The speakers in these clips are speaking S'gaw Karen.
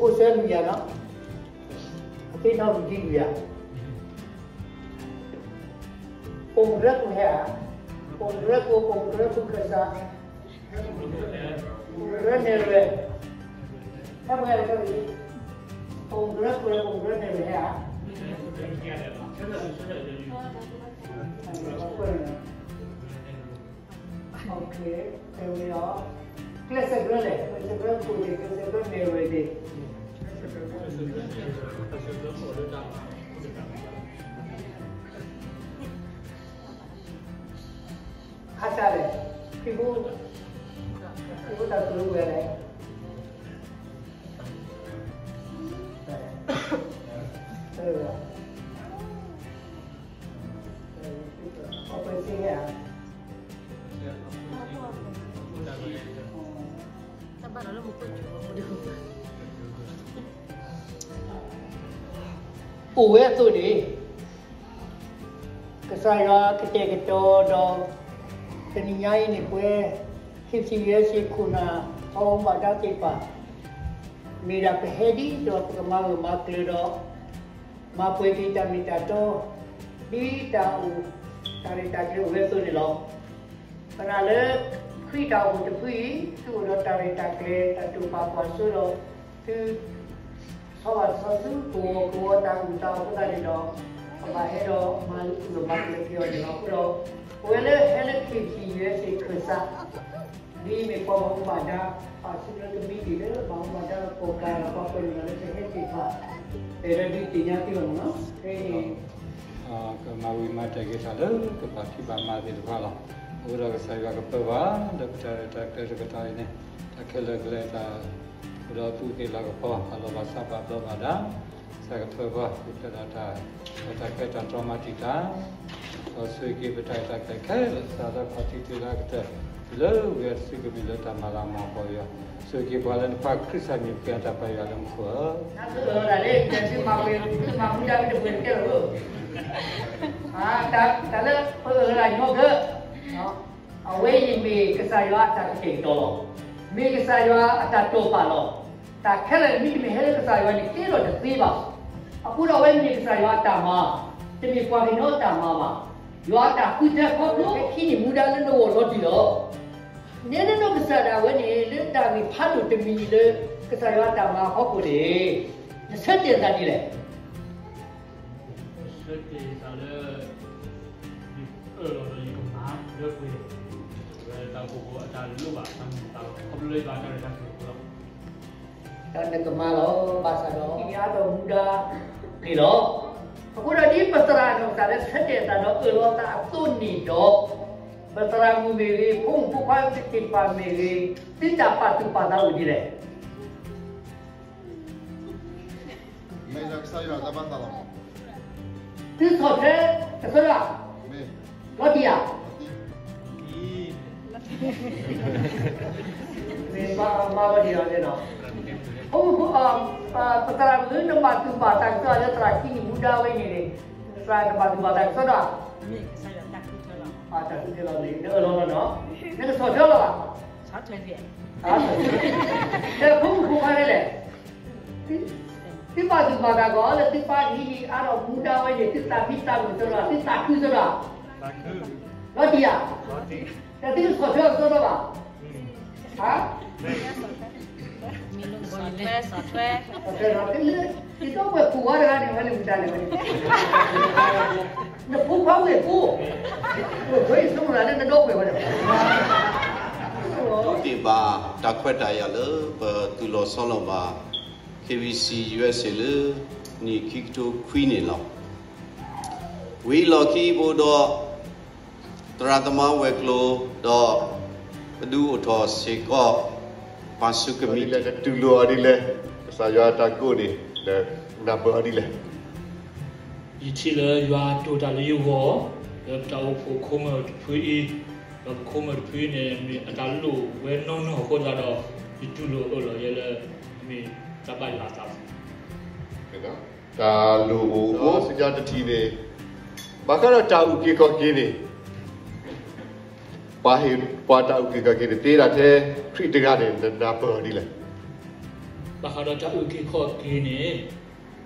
အိၣ်ဆၢလူၤယၤနီၤ, အသ့ၣ်နီၣ်လူၤဒံလူၤယၤ, ပိာ်မုၣ်ကရၢခိၣ်ဟဲဧါ, ပိာ်မုၣ်ကရၢခိၣ် ပိာ်မုၣ်ကရၢခိၣ်ကစၢ်, ပိာ်မုၣ်ကရၢနဲၣ်ရွဲၣ်, ဟဲပှဲၤလၢ ပိာ်မုၣ်ကရၢခိၣ်လၢပိာ်မုၣ်ကရၢနဲၣ်ရွဲၣ်ဟဲဧါ. Okay, တဲဝဲအီၤ, ကျဲးစၢးကရၢလဲၣ်, ကျဲးစၢးကရၢခိၣ်န့ၣ် ကျဲးစၢးကရၢနဲၣ်ရွဲၣ်န့ၣ်, အါစၢ်လဲၣ်, ခရံာ်ဖိ, ခရံာ်ဖိတၢ်ကရၢဝဲလဲၣ်, အပှဲၤစ့ဟဲဧါ. အိၣ်ဝဲအသိးန့ၣ်, ကစၢ်ယွၤကတဲာ်ကတီၤဒီး တနံၤညါအံၤန့ၣ် ပဝဲ KBC USA ခိၣ်နၢ် ပှၤဘၣ်မူဘၣ်ဒါသ့ၣ်တဖၣ်, မ့ၢ်ဒၣ်ပဟဲဒ်သိးဒီးပကမၤဂၢၢ်မၤကျၢၤဒီး မၤပှဲၤက့ၤတၢ်မ့ၢ်တၢ်တီ ဒ်တၢ်အိၣ်, တၢ်ရဲၣ်တၢ်ကျဲၤအိၣ်ဝဲအသိးန့ၣ်လီၤ. ပနာ်လၢ ခရံာ်တၢ်အိၣ်ဖှိၣ်တဖုအံၤ သုအိၣ်ဒီးတၢ်ရဲၣ်တၢ်ကျဲၤ တၢ်တိာ်ပာ်ကွၢ်စိဒီး သု ဆီဘၣ်ဆီဆူကဝီၤကဝီၤတၢ်အုၣ်သးအဃိသတးန့ၣ်ဒီး ပဘၣ်ဟဲဒီးမၤဂၢၢ်မၤကျၢၤက့ၤအီၤန့ၣ်လီၤ. အဃိဒီး ပဝဲလၢဟဲလၢ KBC USA ခၢၣ်စး ဒ်မ့ၢ်ပှၤဘၣ်မူဘၣ်ဒါ ပာ်ဆူလၢကမံးတံာ်လၢဘၣ်မူဘၣ်ဒါ ပှၤကၤလီၤပှၤပၢၤနုာ်လီၤလၢပဟဲသ့ၣ်တဖၣ် အဲၣ်ဒိးဒုးသ့ၣ်ညါသုလီၤမ့ၢ်နီၤ. ဖဲအံၤန့ၣ် ကမၤဝံၤမၤတဲာ်က့ၤတၢ်လၢကဘၣ်ဖံးဘၣ်မၤသ့ၣ်တဖၣ်လီၤ. အဃိဒီးကစၢ်ယွၤကပၢၤဘၣ် ဒီးပတၢ်ရဲၣ်တၢ်ကျဲၤတကတီၢ်အံၤန့ၣ် တၢ်ခဲလၢာ်ကလဲၤတၢ် ဃုာ်ဒီးသူၣ်က့ၤလီၤကပီၤ အလီၢ်ဘၣ်စးဘၣ်ဘျီဘၣ်ဒါ ကစၢ်ကပၢၤဘၣ် ပဖျဲးဒီးတၢ် တၢ်ခဲတၢ်တြီမၤတံာ်တာ် ဒီးဆိၣ်ဂ့ၤက့ၤပတၢ်ရဲၣ်တၢ်ကျဲၤခဲလၢာ် စးထီၣ်ခီၣ်ထံးတုၤလၢအကတၢၢ် တုၤလၢဝဲတစုကမံၤလၢတၢ်မၤလၤမၤကပီၤယွၤ ဆိၣ်ဂ့ၤက့ၤပှၤလၢနခွါခရံာ်စၢ်မံၤ ပှဲၤအတၢ်ပာ်ယွၤလၢမူခိၣ်ဧၢ. တၢ်အၢၣ်လီၤဒၣ်လၢ တၢ်မၤပှဲၤ မၤမူဒါမ့ၢ်တပှဲၤတကဲလၢၤဧၢ, တၢ်လၢပအၢၣ်လီၤညီကၢ အဝဲအံၤမ့ၢ်ကစၢ်ယွၤအတၢ်ကတဲာ်ကတီၤလီၤ. မ့ၢ်ကစၢ်ယွၤအတၢ်တိာ်ပာ်လီၤ. တၢ်ခဲလၢာ်မ့တမ့ၢ်ဟဲလၢကစၢ်ယွၤန့ၣ် ကဲထီၣ်တသ့ဘၣ်. အဃိဒီးအဝဲမ့ၢ်ကစၢ်ယွၤအတၢ်မၤ, တမ့ၢ်ပှၤကညီအတၢ်မၤဘၣ်. ယွၤအတၢ်ဃုထၢခီဖျိ ဟဲခံန့ၢ်မူဒါလၢနဂီၢ်လီၤတံၢ်လီၤ. နဲနနီၢ်ကစၢ်ဒၣ်ဝဲန့ၣ် လၢတၢ်ဂ့ၢ်ဖးဒိၣ်တမံၤလၢ ကစၢ်ယွၤအတၢ်မၤအဖီခိၣ်န့ၣ် နဆၢတဲာ်သးဒ်လဲၣ်. ဆၢတဲာ်သးလၢ ယအၢၣ်လီၤဒီးယကမၤလၢပှဲၤ ဝဲတၢ်အိၣ်ဖှိၣ်ဖိအတၢ်လိၣ်ဘၣ်အတၢ်မ့ၢ်တၢ်တီ ခီဖျိလၢယွၤအတၢ်ရဲၣ်တၢ်ကျဲၤအဃိလီၤ. ဒီးနကမၤလီၤ ဘၣ်ဆၣ်ဒီး ဟံးန့ၢ်အါထီၣ်မူဒါန့ၣ်လီၤ. အဃိဒီးဒ်ပသရၣ်နီၢ်ကစၢ်လၢဆၢတဲာ်သးဒီးအၢၣ်လီၤသးအသိးန့ၣ်ဒီး ပသရၣ်မုၣ်မ့ၢ်ဂ့ၤ, ဖိမုၣ်ဖိခွါသ့ၣ်တဖၣ်မ့ၢ်ဂ့ၤ, သုတၢ်ပာ်သူၣ်ပာ်သးအိၣ်ဒ်လဲၣ်. မ့ၢ်ဒီးကစၢ်ယွၤတၢ်ဘၣ်သးလီၤ. သုဆီၣ်ထွဲအဆၢဒၣ် မ့ၢ် လီၤတံၢ်ဧါ. မ့ၢ်ဘၣ်ဘၣ်လီၤတံၢ်လီၤန့ၣ်လီၤ. ဖိမုၣ်ဖိ, ပသရၣ်မုၣ် နဘၣ်သူၣ်ဘၣ်သးကစီဒီလၢသရၣ်ခံန့ၣ်မူဒါဝဲန့ၣ်န့ၣ်, သရၣ်နဘၣ်သူၣ်ဘၣ်သးကစီဒီဧါ. တၢ်သူၣ်ကဲလီၤန့ၣ် နအၢၣ်လီၤလီၤနီၤ, နကဆီၣ်ထွဲလီၤဘၣ်. တဲဖိမုၣ်ဖိခွါန့ၣ်လဲၣ်. သုဘၣ်သူၣ်ဘၣ်သးကီးလၢသုပၢ်ဟံးန့ၢ်အါထီၣ်မူဒါဝဲန့ၣ် သုသးမံသးမုာ်စီဒီဧါ, သုသးခုစီဒီဧါ. လီၤတံၢ်ဧါ. ဒီးသုကဆီၣ်ထွဲအီၤစီဒီဘၣ်. ဟါ, ဆီၣ်ထွဲ, ဆီၣ်ထွဲ, ယဒီပုၢ်ဝဲၢ်ပူၤဝဲတဂၤန့ၣ် ဝဲန့ၣ်မတၤလဲၣ်ဝဲန့ၣ်, နဖိခွါဝဲၢ်ပူၤ, ဝဲၢ်ပူၤယဆိကမိၣ်လၢနဒီပုၢ်ဝဲၢ်ဝဲန့ၣ်. ဒိးန့ၢ်ဘၣ်တၢ်ခွဲးတၢ်ယာ်လၢ ပသူၣ်လီၤဆီလီၤဘၣ် KBC USA လၢ နံၣ်ခံကထိခွံန့ၣ်လီၤ. ဝံၤအလီၢ်ခံဘိဒီး သရၣ်သမါဝဲၤကျိၤ ဒီး ပဒုးအိၣ်ထီၣ်စ့ၢ်ကီး ပှၤစုကမံး တူၢ်လိာ်အီၤဒ်လဲၣ်, ကစၢ်ယွၤအတၢ်ကိးန့ၣ် နၢ်ပၢၢ်အီၤဒ်လဲၣ်. ယထံၣ်လၢယွၤတိာ်တၢ်လၢယဂီၢ် လၢပတၢ်အိၣ်ဖှိၣ်ခိၣ်မၢၢ်တဖုအံၤ, ဒီးပခိၣ်မၢၢ်တဖုအံၤန့ၣ် မ့ၢ်အတၢ်လိၣ်ဝဲနီၢ်နီၢ်အဃိသတးဒီး ယတူၢ်လိာ်အၢၣ်လီၤယဲလၢ အမ့ၢ်တၢ်ဘၣ်ယွၤအသးလီၤ. တၢ်လိၣ်အိၣ်အိၣ် စံးတထံၣ်န့ၣ် ဘၣ်ဃးဒီးတၢ်အုၣ်က့ၤခီၣ်က့ၤန့ၣ် ပှၤဟ့ၣ်ပှၤတၢ်အုၣ်က့ၤခီၣ်က့ၤန့ၣ် တသ့ဒၣ်ထဲခရံာ်တဂၤန့ၣ် နနၢ်ပၢၢ်အီၤဒ်လဲၣ်. ဘၣ်ဃးဒီးတၢ်အုၣ်က့ၤခီၣ်က့ၤန့ၣ်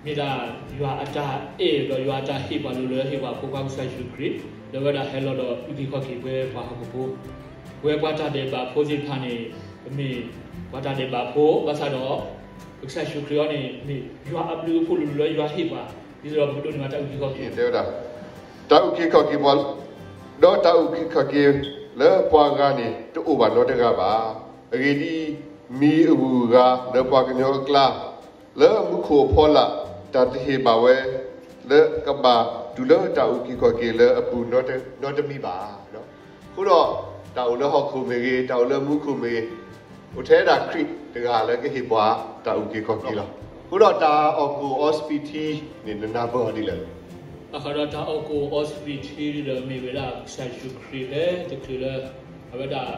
မ့ၢ်ဒၣ်ယွၤအတၢ်အဲၣ်ဒီးယွၤအတၢ်ဟ့ၣ်ပှၤလိၤလၢဟ့ၣ်ပှၤအဖိခွါကစၢ်ယ့ၣ်ၡူးခရံာ် လၢအဝဲဒၣ်ဟဲလီၤဒီးအုၣ်က့ၤခီၣ်က့ၤပှၤဟီၣ်ခိၣ်ဖိ, ပဝဲပှၤတၢ်ဒဲးဘးဖိသ့ၣ်တဖၣ်န့ၣ် ပမ့ၢ်ပှၤတၢ်ဒဲးဘးဖိ ဘၣ်ဆၣ်ဒီး ပကစၢ်ယ့ၣ်ၡူးခရံာ်အံၤန့ၣ် မ့ၢ်ယွၤအဘျုးအဖှိၣ်လိၤလိၤလၢယွၤဟ့ၣ်ပှၤ ဒ်သိးဒီးပကဒိးန့ၢ်ဘၣ်တၢ်အုၣ်က့ၤခီၣ်က့ၤ တဲဝဲဒၣ် တၢ်အုၣ်က့ၤခီၣ်က့ၤပှၤ ဒီးတၢ်အုၣ်က့ၤခီၣ်က့ၤလၢပှၤဂၤန့ၣ် တအိၣ်ဘၣ်နီတဂၤဘၣ်. အဂ့ၢ်ဒ်အံၤ, မံၤအဂုၤအဂၤလၢပှၤကညီအကျါ လၢမူခိၣ်အဖီလာ် တၢ်တဟ့ၣ်ဘၣ်ဝဲ လၢကဘၣ်တုၤလၢတၢ်အုၣ်က့ၤခီၣ်က့ၤလၢအပူၤနီတမံၤဘၣ်. အဃိဒီး တၢ်အိၣ်လၢဟီၣ်ခိၣ်မ့ၢ်ဂ့ၤ, တၢ်အိၣ်လၢမူခိၣ်မ့ၢ်ဂ့ၤ, အိၣ်ထဲဒၣ်ခရံာ်တဂၤလၢကဟ့ၣ်ပှၤတၢ်အုၣ်က့ၤခီၣ်က့ၤလီၤ. အဃိဒီးတၢ်အီၣ်ကိၣ်အီစပံးထံန့ၣ် နနၢ်ပၢၢ်အီၤဒ်လဲၣ်. ဘၣ်ဃးဒီးတၢ်အီၣ်ကိၣ်အီစပံးထံဒီး မ့ၢ်ဝဲဒၣ်ကစၢ်ယ့ၣ်ၡူးခရံာ်ဖဲတချုးလၢ အဝဲဒၣ်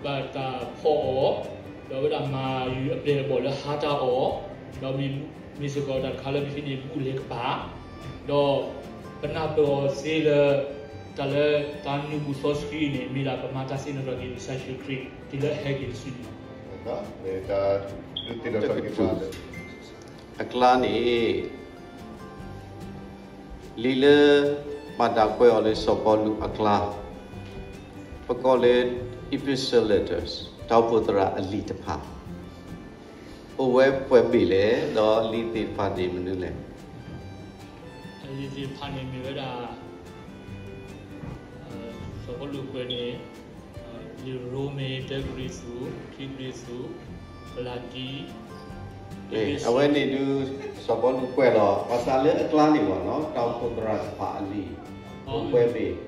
ဘၣ်တၢ်ဖီအီၤ, ဒီးအဝဲဒၣ်မၤယုၤအပျဲၢ်အဘီၣ်လၢဟါတၢ်အီၣ်, ဒီးမ့ၢ်စ့ၢ်ကီးတၢ်တခါလၢပထံၣ်န့ၣ် ဘူၣ်လဲၤကပၤ, ဒီးပနၢ်ပၢၢ်အီၤသ့လၢ တၢ်လၢတၢ်နုာ်ပူၤစီဆှံန့ၣ် မ့ၢ်ဒၣ်ပမၤတၢ်သ့ၣ်နီၣ်ထီၣ်က့ၤကစၢ်ယ့ၣ်ၡူးခရံာ် တုၤလၢအဟဲက့ၤတစုန့ၣ်လီၤ. အကျါန့ၣ် လံာ်လၢ ဘၣ်တၢ်ကွဲးအီၤလၢစီၤပီလူးအကျါ, ပကိးလၢ Epistle Letters တၢ်အိၣ်ဖှိၣ်သရၣ်အလံာ်တဖၣ်, အိၣ်ဝဲပှဲၤဘ့ၣ်လဲၣ်, ဒီးလံာ်သ့ၣ်တဖၣ်န့ၣ်မနုၤလဲၣ်. အလံာ်သ့ၣ်တဖၣ်န့ၣ်မ့ၢ်ဝဲဒၣ် စီၤပီလူးကွဲးန့ၣ် လံာ်ရိမ့ၤ, တၢကရံၣ်သူး, ခံကရံၣ်သူး, ကလၤတံ, အဝဲန့ၣ်ဒုး စီၤပီလူးကွဲးလီၤ ဘၣ်ဆၣ်လၢအကျါန့ၣ်ဘၣ်, တၢ်အိၣ်ဖှိၣ်သရၣ်တဖၣ်အလံာ် အိၣ်ပှဲၤဘ့ၣ်,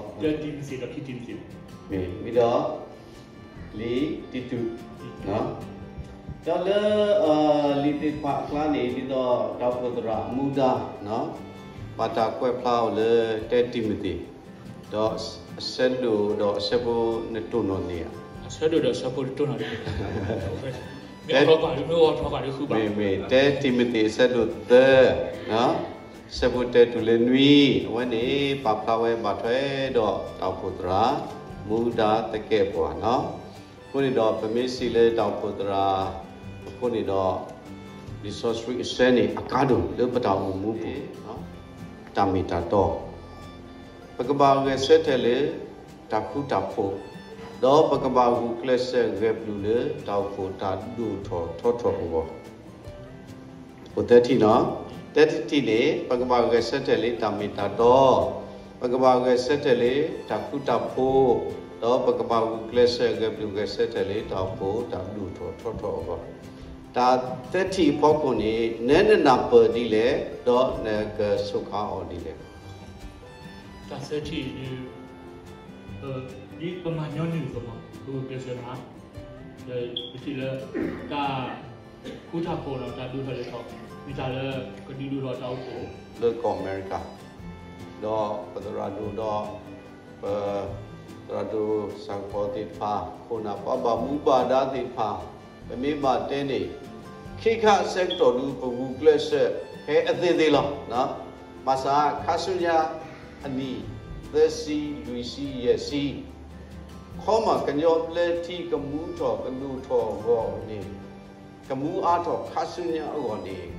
ဒီး တၢတံၤမသ့းဒီးခံတံၤမသ့း, မ့ၢ်ဝံၤဒီး လံာ်တံတူး, ဒီးလၢ လံာ်သ့ၣ်တဖၣ်အကျါန့ၣ် ဒ်သိးတၢ်အိၣ်ဖှိၣ်သရၣ်မူဒါ ဘၣ်တၢ်ကွဲးဖျါအီၤလၢတၢတံၤမသ့း, ဒီးအဆၢဒိၣ်ဒီးအဆၢဖိနတိၢ်နီၣ်န့ၢ်ဧါ, အဆၢဒိၣ်ဒီးအဆၢဖိတတိၢ်နီၣ်န့ၢ်, မ့ၢ်အီၣ်ထီၣ်ပာ်ဒုး, မ့ၢ်အီၣ်ထီၣ်ပာ်ဒုးဃုဘၣ်, မ့ၢ်တၢတံၤမသ့းအဆၢဒိၣ်သၢ အဆၢဖိတၢတုၤလၢနွံ, အဝဲန့ၣ် ပာ်ဖျါဝဲဘၣ်ထွဲဒီးတၢ်အိၣ်ဖှိၣ်သရၣ် မူဒါသကဲးပဝးလီၤ. အဃိန့ၣ်ဒီး ပမ့ၢ်စံးလၢတၢ်အိၣ်ဖှိၣ်သရၣ်အဃိန့ၣ်ဒီး လံာ်စီဆှံအဆၢန့ၣ် အကါဒိၣ်လၢပတၢ်အိၣ်မူပူၤ, တၢ်မ့ၢ်တၢ်တီ ပကဘၣ်ဂဲၤဆၢထၢၣ်လၢ တၢ်ဃူတၢ်ဖိး, ဒီးပကဘၣ်ဂုာ်ကျဲးစၢးဂဲၤပျုၢ်လၢတၢ်အိၣ်ဖှိၣ်တၢ်ဒိၣ်ထီၣ်ထီထီၣ်အဂီၢ်, အိၣ်သၢထံၣ်လီၤ. သၢထံၣ်န့ၣ် ပကဘၣ်ဂဲၤဆၢထၢၣ်လၢတၢ်မ့ၢ်တၢ်တီ, ပကဘၣ်ဂဲၤဆၢထၢၣ်လၢတၢ်ဃူတၢ်ဖိး, ဒီးပကဘၣ်ဂုာ်ကျဲးစၢးဂဲၤပျုၢ်ဂဲၤဆၢထၢၣ်လၢတၢ်အိၣ်ဖှိၣ်တၢ်ဒိၣ်ထီၣ်ထီထီၣ်အဂီၢ်, တၢ်သၢထံၣ်အဖီခိၣ်န့ၣ် နနၢ်ပၢၢ်ဒ်လဲၣ်, ဒီးနကစူးကါအီၤဒ်လဲၣ်. တၢ်သၢထံၣ်ဒ် ဒ်ပမၤညီနုၢ်အသိးမး ပဂုာ်ကျဲးစၢးမၤ, ဒီးပထံၣ်လၢ တၢ်ဃူတၢ်ဖိးဒီးတၢ်ဒိၣ်ထီၣ်လဲၤထီၣ် မ့ၢ်တၢ်လၢကဒုးဒိၣ်ထီၣ်တၢ်အိၣ်ဖှိၣ် လၢကီၢ်အမဲရကၤ, ဒီးပသရၣ်ဒိၣ်ဒီး ပသရၣ်ဒိၣ်ဆၣ်ကပီၤသ့ၣ်တဖၣ်, ခိၣ်နၢ်ပှၤဘၣ်မူဘၣ်ဒါသ့ၣ်တဖၣ်, ပမ့ၢ်ဘၣ်တဲန့ၣ် ခဲခါအဆၢကတီၢ်ဒုး ပဂုာ်ကျဲးစၢးဖဲအသ့သ့လီၤ. ဘၣ်ဆၣ်ခါဆူညါအနံၣ် သၢဆံ, လွံၢ်ဆံ, ယဲၢ်ဆံ, ခီမီၢ်ကညီဘျၢထံကမူထီၣ်ကဒိၣ်ထီၣ်အဂီၢ်န့ၣ်, ကမူအါထီၣ်ခါဆူညါအဂီၢ်န့ၣ်,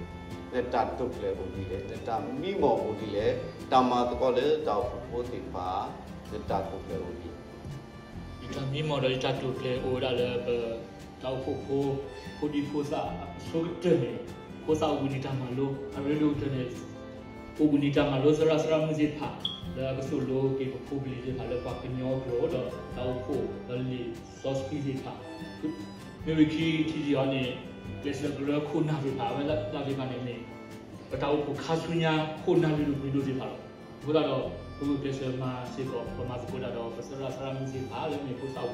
နတၢ်တိာ်ကျဲၤအိၣ်ဒ်လဲၣ်, နတၢ်မံမီၢ်အိၣ်ဒ်လဲၣ်, တၢ်မၤသကိးလၢတၢ်အိၣ်ဖှိၣ်ဖိသ့ၣ်တဖၣ်, နတၢ်တိာ်ကျဲၤအိၣ်ဒ်လဲၣ်. ယတၢ်မံမီၢ်ဒီးယတၢ်တိာ်ကျဲၤအိၣ်ဝဲဒၣ်လၢပ တၢ်အိၣ်ဖှိၣ်ဖိ, ဖိဒံဖိသၣ်အဆိကတၢၢ်န့ၣ်, ဖိသၣ်အိၣ်ဘှံးနံၤတၢ်မၤလိ, အရ့ဒိၣ်ကတၢၢ်န့ၣ်, အိၣ်ဘှံးနံၤတၢ်မၤလိသရၣ်သရၣ်မုၣ်သ့ၣ်တဖၣ်, လၢအကသိၣ်လိက့ၤပဖိပလံၤသ့ၣ်တဖၣ်လၢပှၤကညီအကျိာ်ဒီး တၢ်အိၣ်ဖှိၣ်ဒီးလံာ်စီဆှံသ့ၣ်တဖၣ်, မ့ၢ်ဝံၤခံထံၣ်အီၤန့ၣ်, ကျဲးစၢးကရၢခိၣ်နၢ်သ့ၣ်တဖၣ်, အဝဲဒၣ်သ့ၣ်တဖၣ်န့ၣ်မ့ၢ် ပတၢ်အိၣ်ဖှိၣ်ခါဆူညါခိၣ်နၢ်လုၢ်ဒိၣ်ပှ့ၤဒိၣ်သ့ၣ်တဖၣ်လီၤ. အဃိသတးဒီး ပဂုာ်ကျဲးစၢးမၤစ့ၢ်ကီး ပမၤသကိးတၢ်ဒီး ပသရၣ်သရၣ်မုၣ်သ့ၣ်တဖၣ် လၢမ့ၢ်ဖိသၣ်အိၣ်ဘှံးနံၤတၢ်မၤလိ,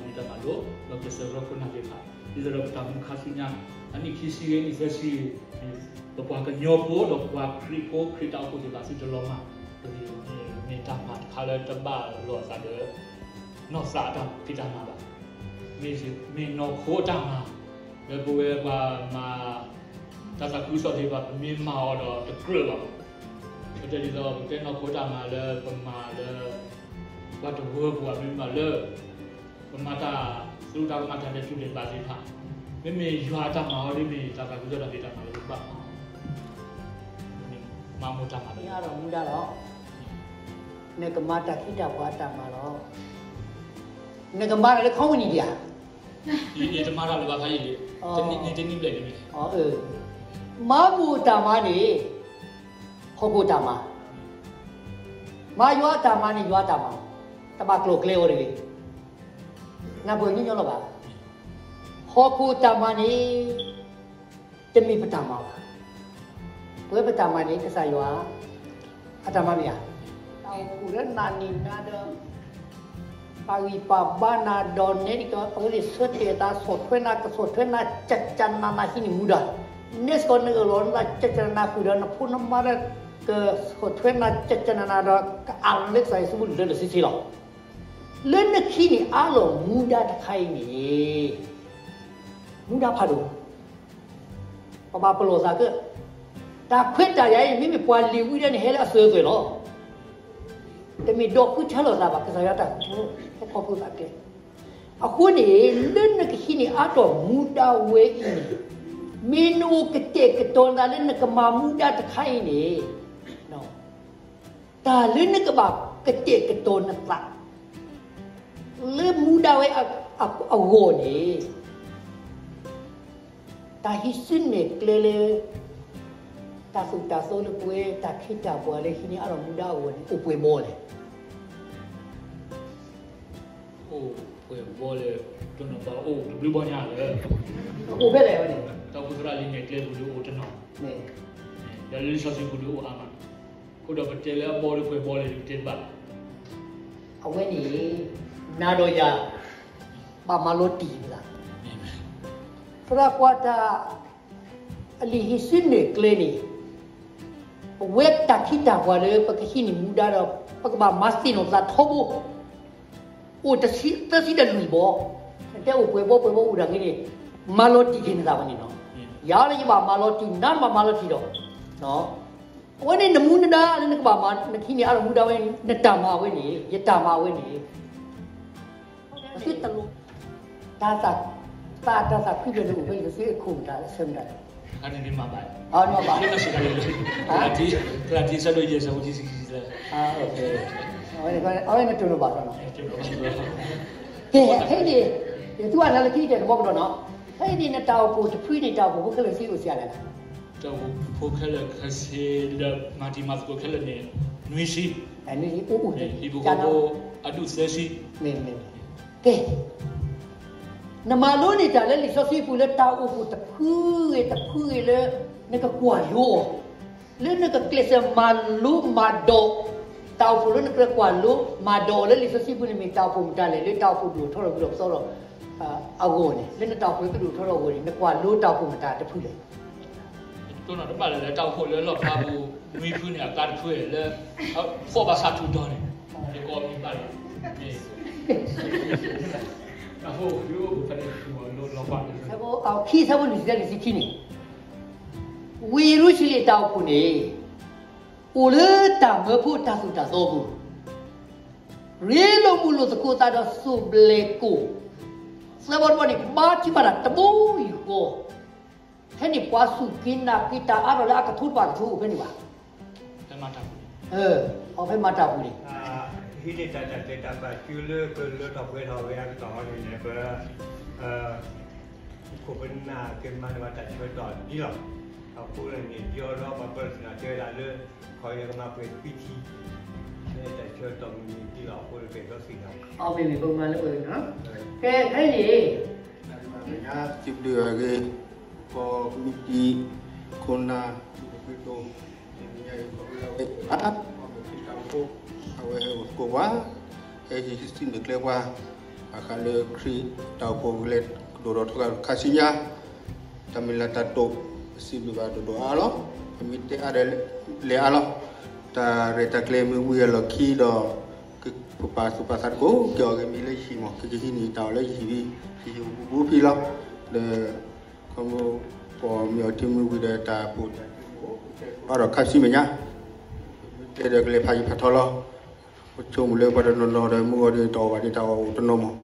ဒီးကျဲးစၢးကရၢခိၣ်နၢ်သ့ၣ်တဖၣ်, ဒ်သိးဒီးပတၢ်မူခါဆူညါ, အနံၣ်ခံဆံဂ့ၤ နံၣ်သၢဆံဂ့ၤ, ပပှၤကညီဖိဒီးပှၤခရံာ်ဖိ ခရံာ်တၢ်အိၣ်ဖှိၣ်သ့ၣ်တဖၣ် သုတလီၤမၢ်, မ့ၢ်တၢ်မၤတခါလၢတဘၣ်လိာ်အသးဒီး နီၢ်သးအတၢ်ဖံးတၢ်မၤဘၣ်. မ့ၢ်နီၢ်ခိအတၢ်မၤ, လၢပဝဲပှၤမၤ တၢ်သးခုကစီၣ်သ့ၣ်တဖၣ် ပမ့ၢ်မၤအီၤဒီးတကြၢးဘၣ်. ပတဲဒ်သိး ပတဲနီၢ်ခိတၢ်မၤလၢပမၤလၢ ပှၤတဝၢပူၤ မ့တမ့ၢ်လၢ ပမၤတၢ်သရူးတၢ်ကမၣ်တၢ်လဲၤထူလဲၤဘၣ်သ့ၣ်တဖၣ်, မ့မ့ၢ်ယွၤအတၢ်မၤအီၤ ဒ်မ့ၢ်တၢ်သးခုကစီၣ်တၢ်ဖံးတၢ်မၤလၢပဘၣ်မၤအီၤ, မၤမိၢ်တၢ်မၤလၢ မ့ၢ်အါထီၣ်မူဒါလီၤ. နကမၤတၢ်ခံတၢ်ပှၤအတၢ်မၤလီၤ. နကမၤတၢ်လၢ company ဒံးဧါ. ယတမၤတၢ်လၢၤဘၣ်ခါအံၤ, တနံၣ်တဘျဲၣ်ဒ်န့ၣ်, မၤမိၢ်တၢ်မၤန့ၣ် ဟီၣ်ခိၣ်တၢ်မၤ, မၤယွၤအတၢ်မၤန့ၣ် ယွၤအတၢ်မၤ, တဘၣ်ကျိၤကျဲအီၤတဂ့ၤ. နၢ်ပၢၢ်ညီညီလီၤဘၣ်. ဟီၣ်ခိၣ်တၢ်မၤန့ၣ် တမ့ၢ်ပတၢ်မၤဘၣ်. ပဝဲပတၢ်မၤန့ၣ် ကစၢ်ယွၤအတၢ်မၤမ့ၢ်ဧါ. တၢ်အိၣ်ဖှိၣ်လၢနၤန့ၣ်နၤဒီး ပာ်ဂံၢ်ပာ်ဘါနၤဒီးနဲဒ်သိး အဝဲသ့ၣ်ဆၢတဲာ်အသး ဆီၣ်ထွဲနၤ ကဆီၣ်ထွဲနၤ ကၠၢ်ကၠၢ်နးနး ဟံးန့ၢ်မူဒါ, နဲစ့ၢ်ကီးနအၢၣ်လီၤနသး ကၠၢ်ကၠၢ်နးနး ဃုာ်ဒီးနဖိနမါဒီး ကဆီၣ်ထွဲနၤ ကၠၢ်ကၠၢ်နးနးဒီး ကအၢၣ်လီၤလၢကစၢ်ယ့ၣ်ၡူးဖိလၢာ်လၢာ်ဆ့ဆ့လီၤ. လၢနခံန့ၣ်အါလီၤမူဒါတခါအံၤန့ၣ် မူဒါဖးဒိၣ်, ပဘၣ်ပလီၢ်သးကဲ, တၢ်ခွဲးတၢ်ယာ်အံၤ မ့မ့ၢ်ပှၤလ့ၤဝံဒၣ်န့ၣ် ဟဲလၢအစၢၤအသွဲၣ်လီၤ. တမ့ၢ်ဒီးဃုထၢလီၤသးဘၣ် ကစၢ်ယွၤတၢ်ထူး ဟဲခီဖျိသးကျဲ. အဃိန့ၣ် လၢနကဟံးန့ၢ်အါထီၣ်မူဒါဝဲအံၤန့ၣ် မ့ၢ်နအိၣ်ကတဲာ်ကတီၤနသးလၢနကမၤမူဒါတခါအံၤန့ၣ် တၢ်လၢနကဘၣ်ကတဲာ်ကတီၤနသး လၢမူဒါဝဲအဂီၢ်န့ၣ် တၢ်ဟံးစုနဲၣ်ကျဲလၢ တၢ်သိၣ်တၢ်သီလၢပဝဲတၢ်ခ့တၢ်ပှၤလၢဟံးန့ၢ်အါထီၣ်မူဒါအဂီၢ်န့ၣ် အိၣ်ပှဲၤဘီလဲၣ်. အိၣ်ပှဲၤဘီလဲၣ်, တနီၤဘၣ်အိၣ်တဘျုးဘီညါလၢ အိၣ်ဖဲလဲၣ်ဝဲန့ၣ် တၢ်အိၣ်ဖှိၣ်သရၣ်လံာ်နဲၣ်ကျဲပူၤဒုးအိၣ်တနီၤ, ဒီးလံာ်စီဆှံပူၤဒုးအိၣ်အါမး, အဃိဒီးပတဲလၢအဘီလၢပှဲၤဘီလဲၣ်ဒုးတဲတဘၣ်. အဝဲန့ၣ် နၤဒီးယၤ ဘၣ်မၤလီၤတံၢ်ပသး, သရၣ်ကွၢ်တၢ် အလံာ်ဟံးစုနဲၣ်ကျဲန့ၣ် ပဝဲတၢ်ခ့တၢ်ပှၤလၢပကဟံးန့ၢ်မူဒါဒီး ပကဘၣ်မၤသ့ၣ်နီၣ်သးထီဘိ အိၣ်တဆံသၢဆံဒီးလွံၢ်ဘီ, နတဲအိၣ်ပှဲၤဘီပှဲၤဘီအိၣ်ဒၣ်ဂ့ၤန့ၣ် မၤလီၤတံၢ်က့ၤနသးဝဲန့ၣ်လီၤ. ယၤလၢယဘၣ်မၤလီၤတံၢ် နၤဘၣ်မၤလီၤတံၢ်ဒီး အဝဲန့ၣ်နမူနဒါလၢနကဘၣ်မၤ နကဟံးန့ၢ်အါထီၣ်မူဒါဝဲ နတၢ်မၤဝဲန့ၣ် ယတၢ်မၤဝဲန့ၣ် ပသုတလိၣ် တၢ်သး တၢ်သးခုပျဲၢ်န့ၣ်အိၣ်ဖဲလံာ်စီဆှံအခိၣ်မတၤလၢဆၢမတၤလဲၣ်. အန့ၣ်မၤဘၣ်, အမၤဘၣ်, ကလၤတံ ဆၢဒိၣ်ယဲၢ် ဆၢဖိခံဆံခံဆံသၢ, အဝဲန့ၣ်တလိၣ်ဘၣ်နီၤ. ကဲ ဖဲအံၤန့ၣ် ယသူအါနၤလၢခံကတၢၢ်တဘျီကဒီးနီၤ, ဖဲအံၤန့ၣ် နတၢ်အိၣ်ဖှိၣ်တဖုန့ၣ် တၢ်အိၣ်ဖှိၣ်ဖိခဲလၢာ်ဆံးအိၣ်ဆံးလဲၣ်. တၢ်အိၣ်ဖှိၣ်ဖိခဲလၢာ်ခဲဆ့လၢမၤတံၤမၤသကိးခဲလၢာ်န့ၣ် နွံဆံ, အိၣ်အိၣ် ဟံၣ်ဖိဃီဖိအဒူၣ်သၢဆံ, မ့ၢ်မ့ၢ်မ့ၢ်, ကဲ နမၤလိန့ၢ်တၢ်လၢလံာ်စီဆှံပူၤလၢတၢ်အိၣ်ဖှိၣ်တဖုဂ့ၤတဖုဂ့ၤလၢ နကကွၢ်လိအီၤ, လၢနကကျဲးစၢးမၤလိမၤဒိး, တၢ်အိၣ်ဖှိၣ်လၢနကကွၢ်လိ မၤဒိးအီၤလၢလံာ်စီဆှံပူၤန့ၣ်မ့ၢ်တၢ်အိၣ်ဖှိၣ်မတၤလဲၣ် လၢတၢ်အိၣ်ဖှိၣ်ဒိၣ်ထီၣ်ထီၣ်ဝံၤဒီးပသီဒီး အဂီၢ်န့ၣ် လၢနတၢ်အိၣ်ဖှိၣ်ကဒိၣ်ထီၣ်ထီၣ်အဂီၢ်န့ၣ် နကွၢ်လိတၢ်အိၣ်ဖှိၣ်မတၤတဖုလဲၣ်. တိၢ်နီၣ်တဘၣ်လၢ တၢ်အိၣ်ဖှိၣ်လၢလီၣ်ဖျါပူၤ နွံဖုန့ၣ် အကါတဖုလၢ ဖီၣ်ဘၣ်ဆၣ်ထူးတီၤန့ၣ် ယကိးမံၤဘၣ်လီၤ. ဆၢဖိအခံ ဆၢဖိလွံၢ်ဆံ လွံၢ်ဆံခံန့ၣ် ဝ့ၢ်ယရူၤၡလ့ၣ်တၢ်အိၣ်ဖှိၣ်န့ၣ် အိၣ်လၢတၢ်မၢဖိတၢ်သိၣ်တၢ်သီပူၤ ရ့လိာ်မုာ်လိာ်သကိးသးဒီးစိၢ်ဘျဲးကိၣ်, သၢဘီတဘီန့ၣ် ဘါထုကဖၣ်တၢ်တဘိယူၢ်ဃီ, ဖဲန့ၣ်ပှၤစူၢ်က့ၤနာ်က့ၤတၢ်အါထီၣ်လၢအကထိတဖၣ်ကထိ အိၣ်ဖဲန့ၣ်ဘၣ်. ဖဲမၤတၢ်ပူၤန့ၣ်, အဖဲမၤတၢ်ပူၤန့ၣ် ဟံးန့ၢ်တၢ်တၢ်ကျဲၤတၢ်ပာ်စုလၢပလၢထီၣ်ပှဲၤထီၣ်ဝဲအကတီၢ်န့ၣ် ပ ခိၣ်ပနၢ်ကမၤန့ၢ်ဘၣ်တၢ်ဆၢကတီၢ်ဒ်လီၤ. အဃိန့ၣ် ဒ်အီၤဒီးပှၤပၢၤတၢ်တဲဝဲဒၣ်လၢ ခီယကမၤပှဲၤခွံထံၣ် လၢတၢ်ဆၢကတီၢ်မုၢ်နံၤဒ်လီၤ. အဃိန့ၣ်ကဲထီၣ်သ့ၣ်ညါ အမ့ၢ်မ့ၢ်ပကမၤလၢပှဲၤန့ၣ် ကဲခဲအံၤန့ၣ် စံးဘျုးအဂ့ၤ ကီၢ်မံၤတံၢ် ခိၣ်နၢ် ဒူၣ်ဒိၣ် မ့ၢ်ညါအံၤ ခီဖျိလၢအဝဲ အမ့ၢ်ခရံာ်တၢ်အိၣ်ဖှိၣ် အဝဲဟဲအိၣ်သကိးပှၤ ဟဲဟံးစုနဲၣ်ကျဲပှၤ ဘၣ်ဃးလၢခရံာ်တၢ်အိၣ်ဖှိၣ်ကလဲၤကဒိၣ်ထီၣ်ထီခါဆူညါ တၢ်မုၢ်လၢ်တၢ်တိာ် ပစံးဘျုးဘၣ်ဒိၣ်ဒိၣ်အါလီၤ. ပမ့ၢ်တဲအါဒီးလဲၤအါလီၤ. တၢ်ရဲၣ်တၢ်ကျဲၤမ့ၢ်ဝံၤအလီၢ်ခံဒီး ပပာ်သူၣ်ပာ်သးသကိးက့ၤအီၤဂ့ၤ မ့ၢ်လၢယဟံၣ်မး ကကဟံးန့ၢ်တၢ်အီၣ်လၢယဟံၣ်ဝံၤ ယဟံၣ်အိၣ်ဘူးဘူးဖဲလီၤ. ဒီး ခီဖျိပမ့ၢ်အီၤတ့ၢ်မ့ၢ်ဝံၤဒီး တၢ်အိၣ်ဖှိၣ်တၢ် အါထီၣ်ခါဆူမဲာ်ညါ တဲဒီးကလဲၤဖးယံၤဖးထီလီၤ. ပဆိကမိၣ်လၢပှၤတနီၤနီၤဒီး မုၢ်ဂီၤဒီးတအီၣ်ဘၣ်ဒီးတၢ်အီၣ်အိၣ်တနီၤမး